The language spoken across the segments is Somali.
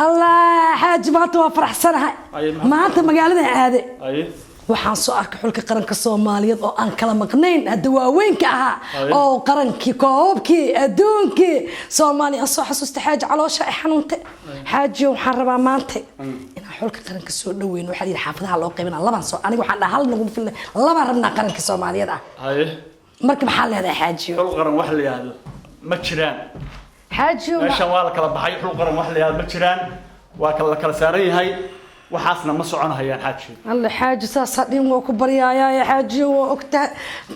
Allah, xaaji, maanta waa faraxsanahay. Aye, maxaa? Maanta magaaladan aade. Aye. Waxaan soo arkay xulka qaranka Soomaaliyeed oo aan kala maqnayn, hadda waaweynka ahaa. Aye. Oo qarankii, koobkii adduunkii Soomaaliya aan soo xasuustay. Xaaji, caloosha ay xanuuntay. Xaajiyo, waxaan rabaa maanta inaan xulka qaranka soo dhaweyno. Waxaa la yidhi xaafadaha loo qaybinaa, labaan soo, aniga waxaan dhahaa hal naguma filna, labaan rabnaa qaranka Soomaaliyeed ah. Haye. Marka maxaa leedahay, xaajiyo? Xul qaran wax la yidhaahdo ma jiraan. Xaajiyo. Meeshan waa la kala baxay. Xul qaran wax la yidhaahdo ma jiraan, waa kala la kala saaran yahay, waxaasna ma soconahayaan, xaaji. Alle, xaaji, saasaa dhin, waa ku baryaayaa. Xaajiyo, waa ogtahay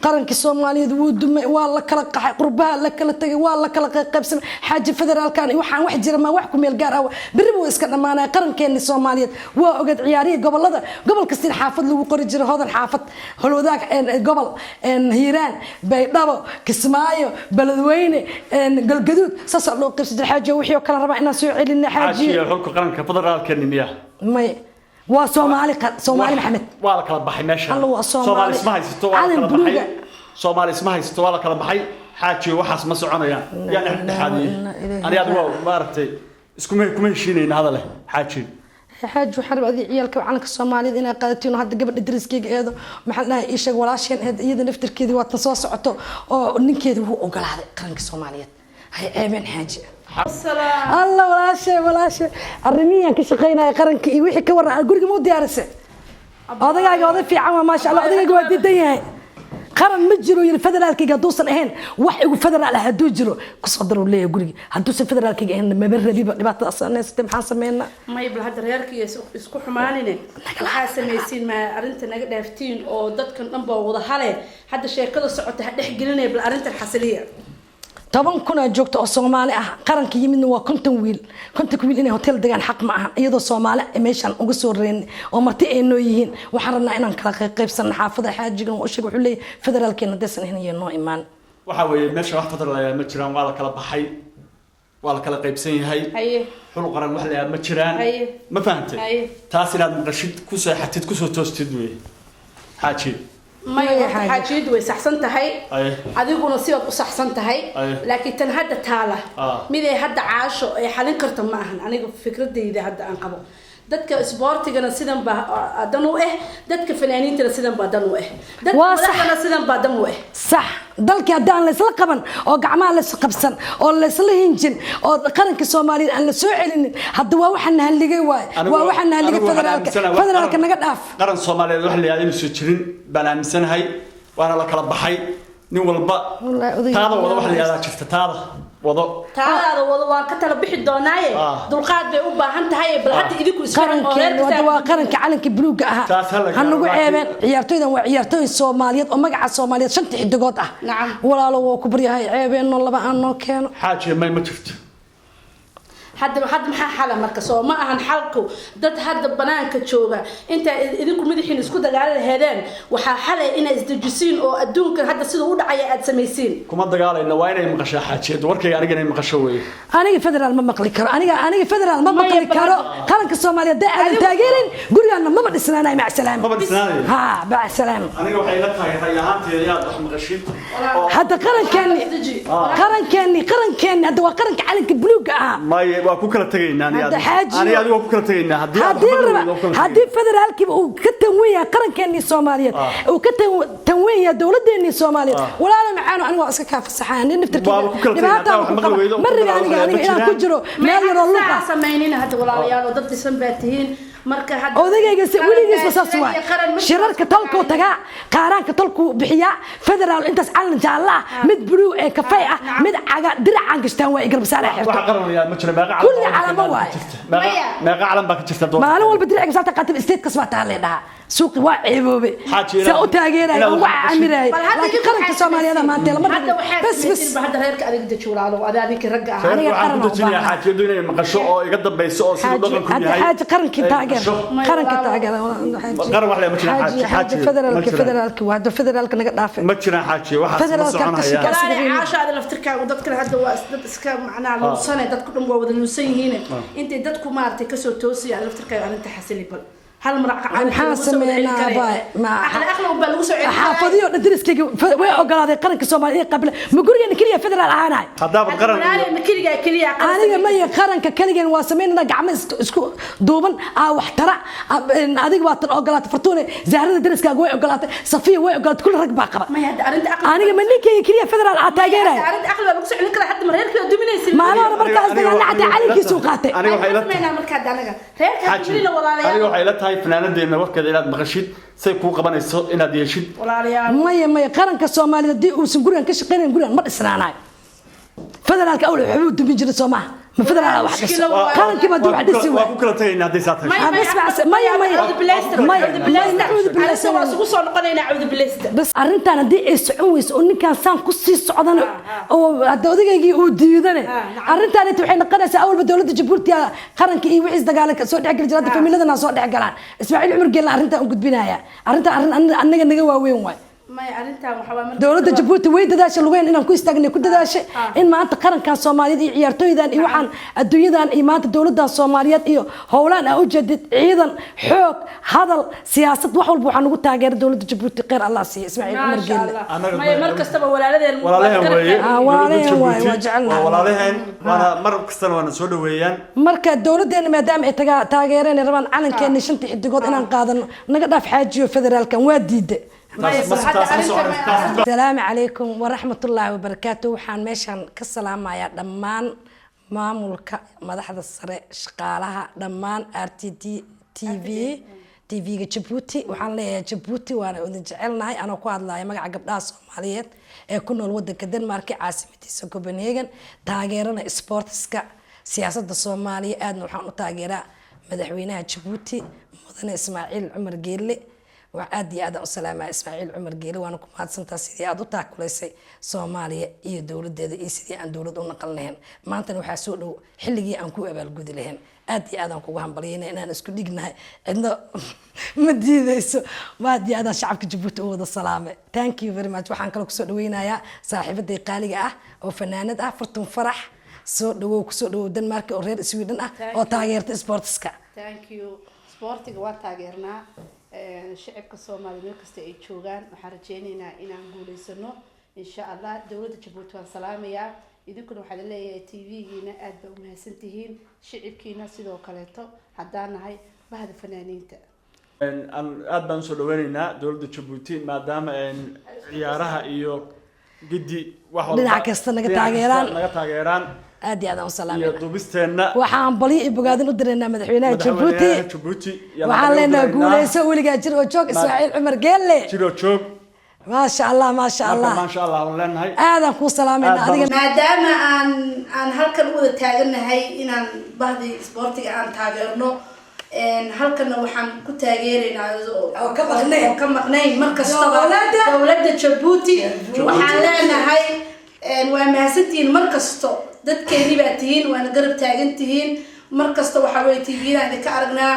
qarankii Soomaaliyeed wuu dumay, waa la kala qaxay, qurbaha la kala tegay, waa la kala qaybsamay. Xaaji, federaalkan waxaan wax jira ma wax ku meel gaar ah, berri buu iska dhammaanaya. Qarankeeni Soomaaliyeed waa ogeed ciyaarihii gobolada, gobol kastina xaafad lagu qori jiray: Hodan xaafad, Holwadaag gobol, Hiiraan, Baydhabo, Kismaayo, Beledweyne, Galgaduud, saasaa loo qaybsan jiray. Xaajiyo, wixii oo kale rabaa inaan soo celina, xaaji. Xaajiyo. Xulka qaranka federaalka nimiya? May, waa Soomaali, Soomaali Maxamed. Waa la kala baxay meesha. Alla, waa Soomaali. Soomaali isma haysato, waa la Calan kala baxay. buluuga. Soomaali isma haysato, waa la kala baxay. Xaaji, waxaas ma soconayaan, yaa dhexdhexaadiyey? Ani adigu waa maaragtay iskuma kuma heshiinayna hadale, xaaji. Xaaji, waxaan rabaa adii ciyaalka calanka Soomaaliyeed inay qaadatiin. Hadda gabadha dariskeyga eedo, maxaan dhahay, ii sheeg, walaasheen eed, iyada naftirkeedii waa tan soo socoto oo ninkeedi wuu ogolaaday qaranka Soomaaliyeed. Hay ceebeen, xaaji. Alla, walaashe, walaashe, arrimihii ka shaqeynaya qaranka iyo wixii ka warran guriga ma u diyaarisay? Odagaaga oday fiican waa, maasha Allah. Odagayga waa diidan yahay, qaran ma jiro yiri, federaalkayga hadduusan ahayn. Wax igu federaal ah hadduu jiro kusoo daruu leeyahay guriga, hadduusan federaalkayga ahayn maba rabiba. Dhibaatadaas haysatay, maxaan sameynaa? May, bal hadda reerkii isku xumaanine, waxaa samaysiin ma arrinta naga dhaaftiin oo dadkan dhan baa wada hale. Hadda sheekada socota ha dhex gelinaya, bal arrintan xasiliya. 10,000 aa joogta oo Soomaali ah, qaranka yimidna waa 50 wiil. 50-ka wiil inay hotel degaan xaq ma aha, iyadoo Soomaali meeshaan uga soo reyn oo marti ay noo yihiin. Waxaan rabnaa inaan kala qaybsanno xaafada. Xaajigan waa u sheeg, wuxuu leeyahay federaalkeena haddaysan ahayn iyo noo imaan. Waxa weeye, meesha wax federal ayaa ma jiraan, waa la kala baxay, waa la kala qaybsan yahay. Haye. Xul qaran wax la yidhaahdo ma jiraan. Haye. Ma fahantay? Haye. Taas inaad maqashid, ku seexatid, kusoo toostid wey, xaaji. Maya. Maya, horta xaaji. Xaajiyadu way saxsan tahay. Aye. Adiguna sidaad u saxsan tahay. Aye. Laakiin tan hadda taala mid ay hadda caasho ay xalin karto ma ahan. Aniga fikradayda hadda aan qabo, dadka isboortigana sidan baa dan u ah, dadka fanaaniintana sidan baa dan u ah, dadka Waa sax. madaxdana sidan baa dan u ah. Sax, dalkii haddaan laysla qaban oo gacmaha lays qabsan oo laysla hinjin oo qaranka Soomaaliyeed aan la soo celinin, hadda waa waxaa nahalligay waay. Waa waxaa nahalligay Anigu waxaan federaalka. aaminsanahay wax Federaalka naga dhaaf. Qaran Soomaaliyeed wax la yidhahdo inuusan jirin baan aaminsanahay, waana la kala baxay. Nin walba Wallaahi, odayga taada wado wax la yidhahdaa jirta, taada wado. Taadaada wado, waan ka tala bixi doonaaye. Dulqaad bay u baahan tahay. Bal hadda idinku isfahan oo Qarankeenu reerka hadda waa qaranka calanka buluugga ahaa. Taas ha la Ha nagu gaaro, ceebeen. Ciyaartoydan waa ciyaartooy Soomaaliyeed oo magaca Soomaaliyeed shanta xidigood ah. Nacam. Walaalo, waa ku baryahay, ceebeenno, laba aan noo keeno. Xaaji, may, ma jirto. Hadda maxaa xala marka? Soo ma ahan xalku dad hadda banaanka jooga intaa idinku madaxiin isku dagaali laheedeen, waxaa xalay inaa isdejisiin oo adduunkan hadda siduu u dhacaya aad samaysiin. Kuma dagaalayna, waa inay maqashaa xaajiyadu warkayga, aniga inay maqasho weeye. Aniga federaal ma maqli karo, aniga federaal ma Maya, maqli karo. Qaranka Soomaaliyeed hadday aadan taageerin, gurigaana maba dhisnaanay. Mac salaama. Maba dhisnaanayo. Ha, mac salaama. Aniga waxay la tahay ray ahaanteeda inaad wax maqashid oo Hadda qarankeeni Isdeji. qarankeeni hadda waa qaranka calanka buluugga ahaa. Maye, waa ku kala tegaynaa ani Hadda adiga. xaaji- Ani adiga waa ku kala tegaynaa haddii aad haddii wax la maqli weydo, waa ku raba kala haddii federaalkiiba uu ka tanwen yahay qarankeenii Soomaaliyeed, uu ka tanwen yahay dowladeenii Soomaaliyeed, walaalo macaano, aniga waa iska kaa fasaxaa nin Waa ku kala tegaynaa, naftirkeeda haddaa wax ku maqli qaba. weydo, Ma rabi federaal aniga ma aniga inaan ku jiraan. jiro meel yaroo luqa. Saa samaynina hadda, walaalayaal, oo dad dhisan baa tihiin. Marka hadda Odagayga se qaran weligiisba baa saas jira waay. iyo qaran ma jiro. Shirarka tolkuu tagaa, qaaraanka tolkuu bixiyaa, federaal intaas calan jaallo ah, mid buluug ee kafay ah, mid caga diracaan gashtaan waa garbasaar ay Waxa xirto. qaran la yidhahdo ma jiro. Meeqa calan Kulli baa calamo ka waaye. jirta? Meeqa Maya. Meeqa calan baa ka jirta doonta? Maalin walba dirac garbasaarta qaatib, state kas baa taa lee dhahaa, suuqi waa ceeboobe. Xaaji, saa u taageeraya inaad uga wax maqashid. camiraya. Bal hadda Laakiin idinku qaranka waxaad Soomaaliyeed samaysiin. maanta lama Hadda waxaad bas bas. samaysiin ba hadda reerka adiga deji, walaalo, adaa ninkii ragga ahaa. Reerka Aniga waxaan ku qaran u dejinayaa baahan. xaajiyadu inay maqasho oo iga dambayso oo siduu xaaji dhaqanku hadda yahay xaaji qarankii ay taageer. maqasho. Maya, Qaranka walaalo. taageer. Qaran wax le ma jiraan, xaaji xaaji, xaaji xaaji, ma federaalka jiraan. Federaalka waa hadda federaalka naga dhaafay. Ma jiraan, xaaji, waxaas ma Federaalka soconayaan. qashinka. Walaali, caasha, ada laftirkaagu dadkan hadda waa dad iska macnaha luunsane, dadku dhan waa wada luunsan yihiin. Intay dadku maaragtay kasoo toosaya, ada laftirkaaga arrinta xasili bal. Hal mar Maxaa sameynaa baay? Aqli aqli baa lagu soo celin karaa. Xaafadiyo dhan dariskayga way ogolaaday qaranka Soomaaliya qabla. Ma gurigeena keliya federaal ahaanahay? Haddaaba qaran Walaalahay, ma keligaa keliya Aniga maya, qaranka kaligeen waa sameynana, gacmo isku duuban aa wax tara. Adiga waa tan ogolaatay, Fartuune, Zahrada dariskaaga way ogolaatay, Safiya way ogolaatay, kulli rag baa qaba. Maya, hadda arrinta aqli Aniga ma ninkayga keliya federaal aa taageeraya? Arrinta aqli baa lagu soo celin karaa. Hadda ma reerkii duminaysa? Maalin hore markaas dagaalna xataa calankiisuu qaatay. Aniga waxay ila sameynaa marka hadda anaga reerka Xaaji, duminayna, walaalayaal. Aniga waxay ila tahay fanaanadeena warkeeda inaad maqashid, say kuu qabanayso inaad yeeshid. Walaalayaal. Maya, maya, qaranka Soomaalida haddii uusan gurigan ka shaqaynayn, gurigan ma dhisnaanayo. Federaalka awal waxbuu dumin jiray, soo maaha? Ma federaal wax dhiso? Qarankii baa dib wax dhisi. Waa ku kala tagaynaa hadday saa tahay. Bas maya, maya. Maya, maya, cuudu billah. Waa isugu soo noqonaynaa, cawdu bilasta. Bas arrintan haddii ay socon weyso oo ninkaan saan ku sii socdana oo hadda odageygii uu diidane, arrintan inta waxay noqonaysaa awalba dowladda Jabuuti qaranka iyo wixiis dagaalanka soo dhex geli jira, hadda familadana soo dhex galaan. Ismaaciil Cumar Geelna arrintan u gudbinaya. Arrintan arrin annaga naga waaweyn waay. Maya, arrintan waxa waa marka Dowladda Jabuuti way dadaashay, lugeyn inaan ku istaagnay ku dadaashay in maanta qarankan Soomaaliyeed iyo ciyaartooydan iyo waxaan adduunyadan iyo maanta dowladdan Soomaaliyeed iyo howlaan aa ujeedid, ciidan, xoog, hadal, siyaasad, wax walba waxaa nagu taageeray dowladda Jabuuti. Kheyr Allah siiya Ismaaciil Cumar Maasha Geelle. Allah. Annaga Maya, mar kastaba walaaladeen. Walaalaheen weeye. Walaalaheen dowladda waaye, waa Jabuuti jecelnahay. waa walaalaheen, waana mar kastana waana soo dhaweeyaan. Marka dowladeena maadaama ay taageereen ay rabaan calankeena shantii xidigood inaan qaadano, naga dhaaf xaajiyo federaalkan waa diiday. Maya, Taas hadda taas ma arrinta soconayso, taas Asalaamu calaykum waraxmatullaahi wabarakaatu. Waxaan meeshan ka salaamayaa dhammaan maamulka, madaxda sare, shaqaalaha, dhammaan RTD TV, TV-ga Jabuuti. Waxaan leeyahay Jabuuti waana idin jecelnahay. Anoo ku hadlaya magaca gabdhaha Soomaaliyeed ee ku nool wadanka Denmark, caasimadiisa Copenhagen, taageerana sportska, siyaasadda Soomaaliya, aadna waxaan u taageeraa madaxweynaha Jabuuti, mudane Ismaaciil Cumar Geelle. Waa aad iyo aad aan u salaamaya Ismaaciil Cumar Geele, waana ku mahadsantaa sidii aad u taakulaysay Soomaaliya iyo dowladeeda iyo sidii aan dowlad u naqan lahayn. Maantana waxaa soo dhow xilligii aan ku abaalgudi lahayn. Aad iyo aad aan kugu hambalyayna inaan isku dhignahay, cidna ma diideyso. Aad iyo aad aan shacabka Jabuuti u wada salaamay. Thank you very much. Waxaan kaloo kusoo dhaweynayaa saaxiibaday qaaliga ah oo fanaanad ah, Fartun Farax. Soo dhawow, kusoo dhawow Denmark, oo reer Sweden ah oo taageerta sportska. Thank you. Sportiga waa taageernaa. Shicibka Soomaaliya meel kasta ay joogaan waxaan rajeyneynaa inaan guuleysano, insha Allah. Dowladda Jabuuti waan salaamayaa. Idinkuna waxaa leeyahay TV-giina aad baa umahadsan tihiin, shicibkiina sidoo kaleeto, haddaan nahay bahda fanaaniinta. Aad baan usoo dhaweyneynaa dowladda Jabuuti maadaama ciyaaraha iyo giddi wax walba dhinac kasta naga dhinac kasta taageeraan. Naga taageeraan. Aad iyo aad aan u Iyo salaamayna. Duubisteenna. Waxaan balyo iyo bogaadin u diraynaa madaxweynaha Jabuuti. Madaxweynaha Jabuuti yaan Waxaan balyo u leenahay diraynaa. guuleyso, weligaa jir oo joog, Ismaaciil Cumar Geelle. Jiro joog. Maasha Allah, maasha Marka Allah. Maasha Allah waan leenahay. Aadaan kuu salaamayna. Aad baan Adiga. Maadaama aan halkan u wada taagannahay inaan bahdii isboortiga aan taageerno, halkana waxaan ku taageeraynaa Oo ka maqnayn. Oo ka maqnayn mar kastaba Dowladda. Dowladda Jabuuti. Waxaan leenahay waa mahadsantihiin mar kasto, dadkeennii baa tihiin, waana garab taagan tihiin mar kasta. Waxaa weye TV-daan idinka aragnaa,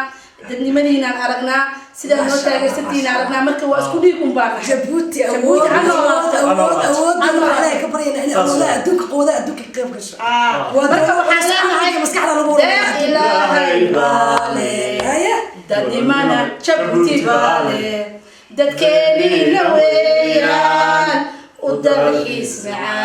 dadnimadiinaan aragnaa, sidaad noo Maasha Allah, taageersantihiin maasha aragnaa. Marka waa isku dhiig un baan nahay. Jabuuti. Jabuuti Awood ha noolaato. awood awood. Ha noolaato. Ilaahay ka baryayna in awoodaha adduunka, quwadaha adduunka ka qayb gasho. Waa Marka dowlad waxaan leenahay maskaxda lagu deeq Ilaahay baale, Haya. Dadnimana Jabuuti baale, dadkeeniina weeyaan u dalxiis macaan.